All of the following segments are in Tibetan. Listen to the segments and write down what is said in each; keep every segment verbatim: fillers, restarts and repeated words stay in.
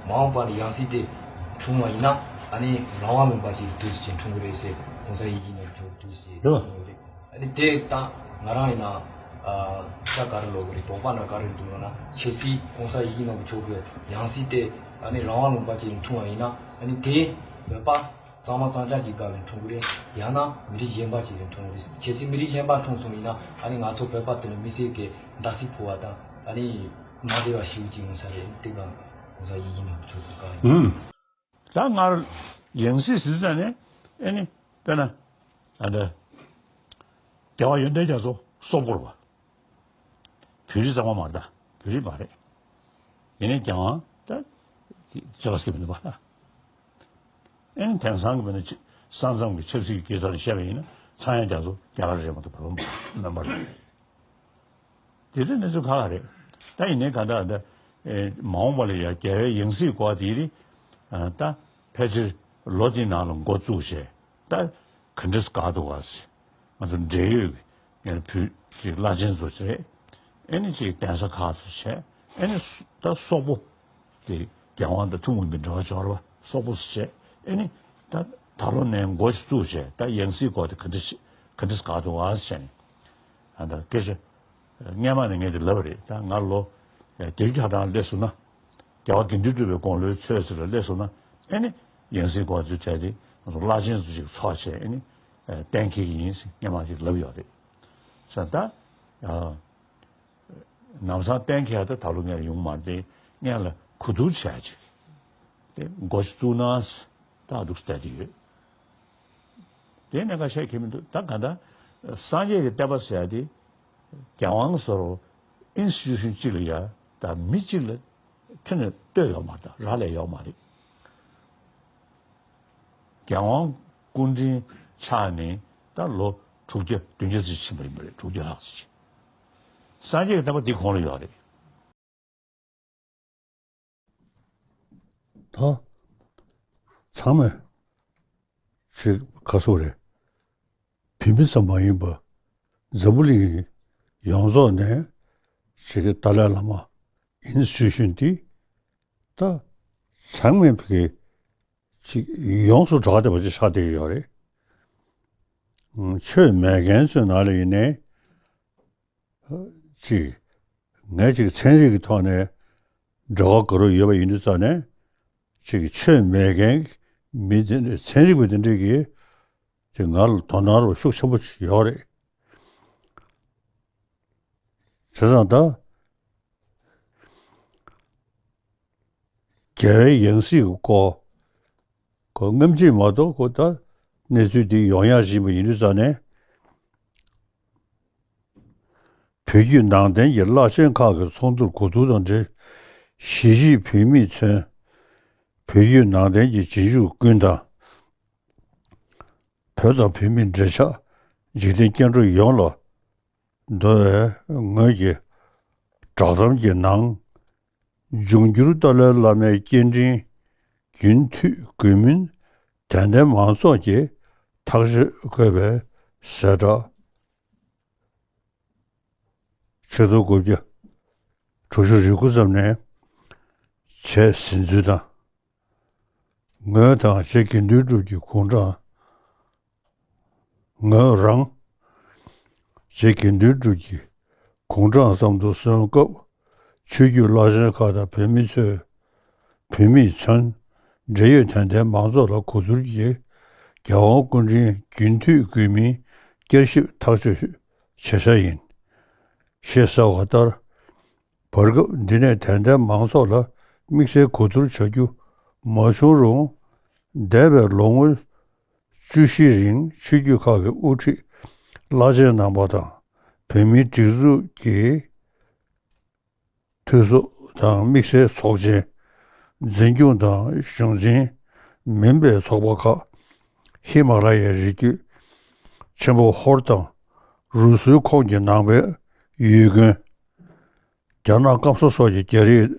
མ་འོངས་པ་ལ་ཡང་སྲིད་དེ་འཁྲུངས་པ་ཡིན་ན་ཨ་ནི་རང་དབང་ལུང་པ་ཅིག་འདུག་སེ་བྱས་འཁྲུངས་གི་རེད་ཟེར་གོང་ས་ཡིད་བཞིན་ནོར་བུ་མཆོག་འདུག་སེ་བྱས་འཁྲུངས་ཡོད་རེད། ཨ་ནི་དེ་ད་ང་རང་ཡིན་ན་ཨ་ད་ག་རེ་ལབ་དགོས་རེད། དོགས་པ་འདྲ་ག་རེ་འདུག་ལབ་ན། ཁྱེད་ཚོས་གོང་ས་ཡིད་བཞིན་ནོར་བུ་མཆོག་གི་ཡང་སྲིད་དེ་ཨ་ནི་རང་དབང་ལུང་པ་ཅིག་འཁྲུངས་པ་ཡིན་ན་ཨ་ནི་དེ་བོད་པ་གཙང་མ་གཙང་རྐྱང་གི་སྒང་ལ་འཁྲུངས་གི་རེད། ཡང་ན་མི་རིགས་གཞན་པ་ཅིག་ལ་འཁྲུངས་གི་རེད། ཁྱེད་ཚོས་མི་རིགས་གཞན་པ་འཁྲུངས་སོང་ཡིན་ན་ཨ་ནི་ང་ཚོ་བོད་པ་དེ་ལ་མི་སེར་གྱི་མནའ་ཟིག་ཕུལ་བ་དང་ཨ་ནི་མ་བདེ་བ་ཞེ་པོ་ཅིག་ཡོང་ས་རེད། དེ་གང་གོང་ས་ཡིད་བཞིན་ནོར་བུ་མཆོག་གི་བཀའ་ཡིན། ཨུམ། ད་སྔར་ཡང་སྲིད་ཟེར་ཙང་ནས་ཨེ་ནི་དཔེར་ན་ཨ་འདི་རྒྱལ་བ་ཡོན་ཏན་རྒྱ་མཚོ་སོག་པོ་རེད་པ། བོད་རིགས་གཙང་མ་མ་རེད། ད་བོད་རིགས་མ་རེད། ཡིན་ནའི་རྒྱལ་དབང་ད་ཅི་ལ་སྐྱིད་པ་འདུག་པ། ཨེ་ནི་དེང་སང་གི་བོད་ནི་ས་མཚམས་ཀྱི་ཆབ་སྲིད་ཀྱི་སྐད་ཆ་ལ་བཤད་པ་ཡིན་ན་ཚངས་དབྱངས་རྒྱ་མཚོ་རྒྱ་གར་རེད་མ་གཏོགས་བོད་པ་མིན་པ་རེད། དེ་འདྲའི་གནས་ཚུལ་ཁག་ཁག་རེད། ད་ཡིན་ནའི་གང་ལྟར་ད་ཨེ་མ་འོངས་པ་ལ་ཡ་རྒྱལ་བའི་ཡང་སྲིད་སྐོར་དེ་རིགས་ད་ཕལ་ཆེར་ལོ་དེའི་ནང་ལ་འགོ་བཙུགས་བྱས་ད་ག་འདྲས་དགའ་འདུག་ག་ཟེར། ང་ཚོ་འབྲེལ་ཡོད་ཀྱི་ངའི་བུ་ཅིག་བླ་ཆེན་ཚོ་ཅིག་རེད། ཨེ་ནི་ཅིག་གདན་ས་ཁག་ཚོ་བྱས། ཨེ་ནི་ད་སོག་པོ་དེ་རྒྱལ་དབང་དང་ཐུན་མོང་གི་འབྲེལ་བ་འབྱོར་བ་སོག་པོ་ཚོ་བྱས། ཨེ་ནི་ད་ད་ལོ་ནས་འགོ་ཞིག་བཙུགས་བྱས་ད་ཡང་སྲིད་སྐོར་དེ་ག་འདྲ་ཞིག་ག་འདྲ་དགའ་འདུག་ག་ཟེར་ནས་ཨ་ད་སྐད་ཆ་སྔས་མ་ནས་ངས་དེ་ལབ་པ་རེད། ད་ང་ལོ་བརྒྱད་ཅུ་གྱ་གྲངས་སླེབས་སོང་ན། རྒྱལ་བ་དགེ་འདུན་གྲུབ་པའི་དགུང་ལོའི་ཚོད་ཅིག་ལ་སླེབས་སོང་ན་ཨེ་ནི་ཡང་སྲིད་སྐོར་ཚོའི་གྲས་དེ་ང་ཚོ་བླ་ཆེན་ཚོ་ཅིག་ཚོགས་བྱས་ཨེ་ནི་གཏན་འཁེལ་གྱི་ཡིན་ཟེར་སྔས་མ་ཅིག་ལབ་ཡོད་རེད། ས་ད་ནམ་སང་གཏན་འཁེལ་ད་ད་ལོ་ངས་ཡོང་མ་རེད། ངས་ལ་གོ་བསྡུར་བྱས་ཅིག་དེ་འགོ་ཞིག་བཙུགས་ན་ད་འདུག་བལྟས་ཏེ་ཡོད། དེ་ནས་ཁ་བཤད་ཁྱད་མི་འདུག་ད་ག་ད་སངས་རྒྱས་ཀྱི་བསྟན་པ་ཟེར་ཡ་དེ་རྒྱལ་དབང་བཟོ་འོ་ཨིན་སི་ཊི་ཊུ་ཤན་གཅིག་ལ་ཡ་ད་མི་གཅིག་ལ་ཁྱོན་ནས་ལྟོས་ཡོད་མ་རེད། ད་རག་ལས་ཡོད་མ་རེད། རྒྱལ་དབང་སྐུ་ཕྲེང་ཆགས་ནས་ད་ལོ་དྲུག་བརྒྱ་བདུན་བརྒྱ་ཙམ་ཕྱིན་པ་ཡིན་པ་རེད། དྲུག་བརྒྱ་ལྷག་ཙམ་ཕྱིན། སངས་རྒྱས་ཀྱི་བསྟན་པ་འདི་གོང་ལ་ཡོད་རེད། ད་ཚང་མས་ཅིག་ག་སོག་རེད། བོད་མི་ཙམ་མ་ཡིན་པ་འཛམ་བུ་གླིང་ཡོངས་རྫོགས་ནས་ཅིག་ཏཱ་ལའི་བླ་མ་ཨིན་སི་ཊི་ཊུ་ཤན་འདི་ད་ཚང་མས་ཕ་གི་ཅིག་ཡོངས་སུ་གྲགས་བསྡད་པ་ཅིག་ཆགས་བསྡད་ཡོད་རེད། ཆོས་མེད་མཁན་ཚོའི་ནང་ལ་ཡིན་ནའི་ཅིག་ངས་ཅིག་ཚན་རིག་གི་ཐོག་ནས་འབྲེལ་བ་དགའ་རབ་ཡོད་པ་ཡིན་དུས་ཙང་ནས་ཅིག་ཆོས་མེད་མཁན་མི་དེ་འདྲ་ཚན་རིག་པ་དེ་འདྲས་ཀྱིས་ཅིག་ང་ལ་དོ་སྣང་རོགས་ཤུགས་ཆེན་པོ་ཡོད་རེད། བྱས་ཙང་ད་རྒྱལ་བའི་ཡང་སྲིད་ཀྱི་སྐོར་ཁོ་སྔ་ཕྱི་མ་གཏོགས་ཁོ་ད་གནས་ཚུལ་འདི་ཡོང་ཡག་བཞིན་པ་ཡིན་དུས་ཙང་ནས། བོད་བརྒྱུད་ནང་བསྟན་གྱི་བླ་ཆེན་ཁག་གི་ཚོགས་འདུར་གོ་བསྡུར་དང་འབྲེལ། གཞིས་བྱེས་བོད་མིས་མཚོན། བོད་བརྒྱུད་ནང་བསྟན་གྱི་རྗེས་འཇུག་ཀུན་དང་། བོད་དང་བོད་མིའི་འབྲེལ་ཆགས་འཇིག་རྟེན་སྐྱེ་འགྲོ་ཡོངས་ལ་འདོ་བའི་ངོས་ཀྱི་བསྒྲགས་གཏམ་གྱི་ནང་། འབྱུང་འགྱུར་ཏཱ་ལའི་བླ་མའི་སྐྱེ་ཕྲེང་རྒྱུན་མཐུད་དགོས་མིན་དད་ལྡན་མང་ཚོགས་ཀྱིས་ཐག་གཅོད་དགོས་པའི་གསལ་བསྒྲགས། ཆིག་སྟོང་དགུ་བརྒྱ་དྲུག་ཅུ་རེ་དགུ་ཙམ་ནས་བྱས་ཟིན་ཚུལ་དང་། ངོས་དང་རྗེ་དགེ་འདུན་གྲུབ་ཀྱི་དགུང་གྲངས། ངོས་རང་རྗེ་དགེ་འདུན་གྲུབ་ཀྱི་དགུང་གྲངས་ཙམ་དུ་སོན་སྐབས། ཆོས་བརྒྱུད་བླ་ཆེན་ཁག་དང་བོད་མི་ཚོས། བོད་མིས་མཚོན། འབྲེལ་ཡོད་དད་ལྡན་མང་ཚོགས་ལ་གོ་བསྡུར་གྱིས་རྒྱལ་དབང་སྐུ་ཕྲེང་རྒྱུན་མཐུད་དགོས་མིན་བསྐྱར་ཞིབ་ཐག་གཅོད་བྱེད་འཆར་ཡིན། ཞེས་གསལ་བ་ལྟར། བར་སྐབས་འདི་ནས་དད་ལྡན་མང་ཚོགས་ལ་དམིགས་བསལ་གོ་བསྡུར་བྱ་རྒྱུ་མ་བྱུང་རུང་། འདས་པའི་ལོ་ངོ་བཅུ་བཞི་རིང་ཆོས་བརྒྱུད་ཁག་གི་དབུ་ཁྲིད་བླ་ཆེན་རྣམ་པ་དང་། བོད་མིའི་སྒྲིག་འཛུགས་ཀྱི་འཐུས་ཚོགས་དང་དམིགས་བསལ་ཚོགས་ཆེན། འཛིན་སྐྱོང་དང་གཞུང་འཛིན་མིན་པའི་ཚོགས་པ་ཁག་ཧི་མ་ལ་ཡའི་རི་རྒྱུད་ཆེན་པོ་ཧོར་དང་རུ་སུའི་ཁོངས་ཀྱི་ནང་པའི་ཡུལ་དགོན། རྒྱ་ནག་སྐམ་ས་སོགས་ཀྱི་རྒྱ་རིགས་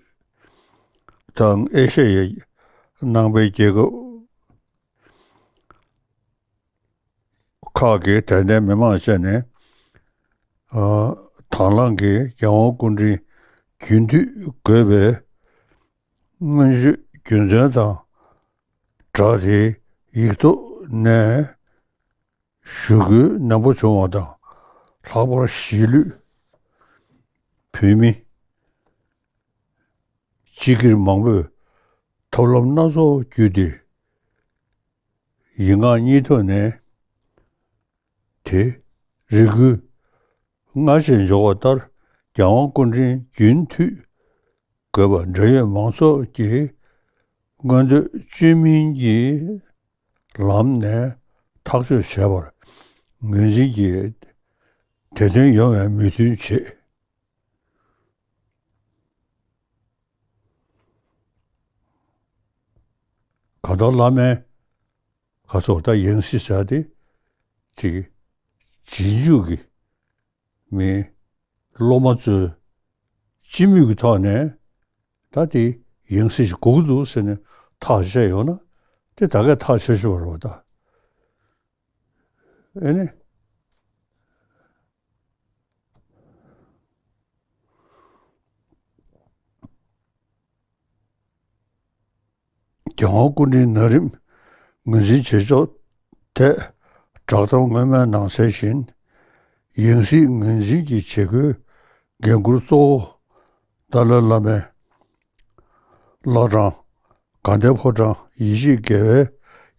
དང་ཨེ་ཤ་ཡའི་ནང་པའི་རྒྱལ་ཁབ་ཁག་གི་དད་ལྡན་མི་མང་བཅས་ནས། ཨ། དང་བླངས་ཀྱིས་རྒྱལ་དབང་སྐུ་ཕྲེང་རྒྱུན་མཐུད་དགོས་པའི་སྔོན་བརྗོད་ རྒྱུ་མཚན་དང་སྦྲགས་ཏེ་ཡིག་ཐོག་ནས་ཞུ་སྐུལ་ནན་པོ་བྱུང་བ་དང་། ལྷག་པར་གཞིས་ལུས་བོད་མི་སྤྱི་སྒེར་མང་པོས་ཐབས་ལམ་སྣ་ཚོགས་བརྒྱུད་དེ་ཡིག་ངག་གཉིས་ཐོག་ནས་དེ་རེ་སྐུལ་སྔར་བཞིན་འབྱོར་བ་ལྟར། རྒྱལ་དབང་སྐུ་ཕྲེང་རྒྱུན་མཐུད་དགོས་པ་འབྲེལ་ཡོད་མང་ཚོགས་ཀྱི་མངོན་འདོད་བཅོས་མིན་གྱི་ལམ་ནས་ཐག་གཅོད་བྱས་པར་ངོས་འཛིན་གྱིས་དེ་དོན་ཡོང་བའི་མོས་མཐུན་བྱེད། གང་ལྟར་བླ་མའི་ཁ་སོགས་ད་ཡང་སྲིད་ཟེར་དེ་ཅིག་རྗེས་འཇུག་གི་མི་སློབ་མ་ཚོས་སྤྱི་མོས་ཀྱི་ཐོག་ནས་ད་དེ་ཡང་སྲིད་ཞིག་དགོས་ཀྱི་འདུག་ཟེར་ནས་ཐག་བཅད་ཡོང་ན་དེ་ད་གས་ཐག་ཆོད་ཆོད་རེད་པ། ད་ཨེ་ནི། རྒྱལ་དབང་སྐུ་ཕྲེང་ན་རིམ་ངོས་འཛིན་བྱེད་ཕྱོགས་ཐད་བསྒྲགས་གཏམ་སྔོན་མའི་ནང་གསལ་བཞིན། ཡང་སྲིད་ངོས་འཛིན་གྱི་བྱེད་སྒོའི་འགན་འཁུར་གཙོ་བོ་ཏཱ་ལའི་བླ་མའི་བླ་བྲང་དགའ་ལྡན་ཕོ་བྲང་ཡིད་ཆེས་དགེ་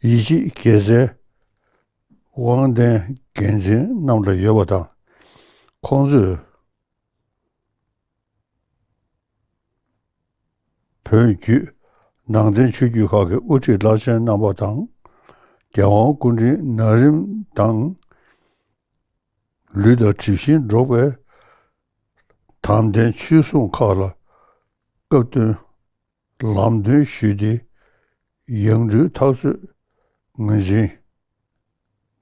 བའི་ཡིད་ཆེས་དགེ་རྩའི་དབང་ལྡན་འགན་འཛིན་རྣམས་ལ་ཡོད་པ་དང་། ཁོང་ཚོས་བོད་བརྒྱུད་ནང་བསྟན་ཆོས་བརྒྱུད་ཁག་གི་དབུ་ཁྲིད་བླ་ཆེན་རྣམ་པ་དང་། རྒྱལ་དབང་སྐུ་ཕྲེང་ན་རིམ་དང་ལུས་དང་གྲིབ་བཞིན་འགྲོགས་པའི་དམ་ལྡན་ཆོས་སྲུང་ཁག་ལ་སྐབས་བསྟུན་ལམ་སྟོན་ཞུས་ཏེ། ཡང་སྤྲུལ་ཐག་གཅོད་ངོས་འཛིན་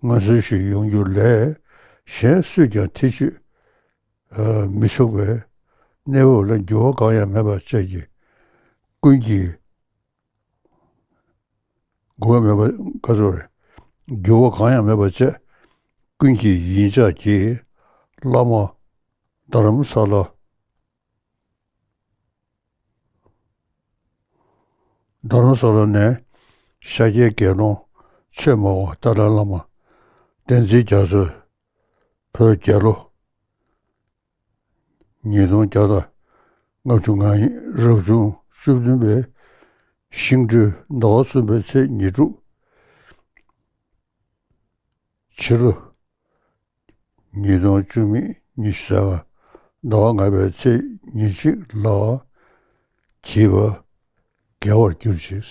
ངོས་འཛིན་ཞིག་ཡོང་རྒྱུ་ལས་གཞན་སུས་ཀྱང་ཐེ་བྱུས་མི་ཆོག་པའི་གནས་བབ་ལ་འགྱུར་བ་གང་ཡང་མེད་པ་བཅས་ཀྱི་ཀུན་གྱིས་འགྱུར་བ་མེད་པ་ག་ཚོད་རེད། འགྱུར་བ་གང་ཡང་མེད་པ་བཅས་ཀུན་གྱིས་ཡིད་འཇགས་ཀྱིས་བླ་མ་རྡ་རམ་ས་ལ། རྡ་རམ་ས་ལ་ནས་ཤཱཀྱའི་དགེ་སློང་ཆོས་སྨྲ་བ་ཏཱ་ལའི་བླ་མ་བསྟན་འཛིན་རྒྱ་མཚོས་བོད་རྒྱལ་ལོ་ཉིས་སྟོང་བརྒྱ་དང་ལྔ་བཅུ་ང་གཉིས་རབ་བྱུང་བཅུ་བདུན་པའི་ཤིང་སྦྲུལ་ཟླ་བ་གསུམ་པའི་ཚེས་ཉེར་དྲུག་ཕྱི་ལོ་ཉིས་སྟོང་བཅུ་མེད་ཉི་ཤུ་རྩ་ལྔ་ཟླ་བ་ལྔ་པའི་ཚེས་ཉེར་གཅིག་ལ་གྱེས་པ་དགེ་བར་གྱུར་ཅིག།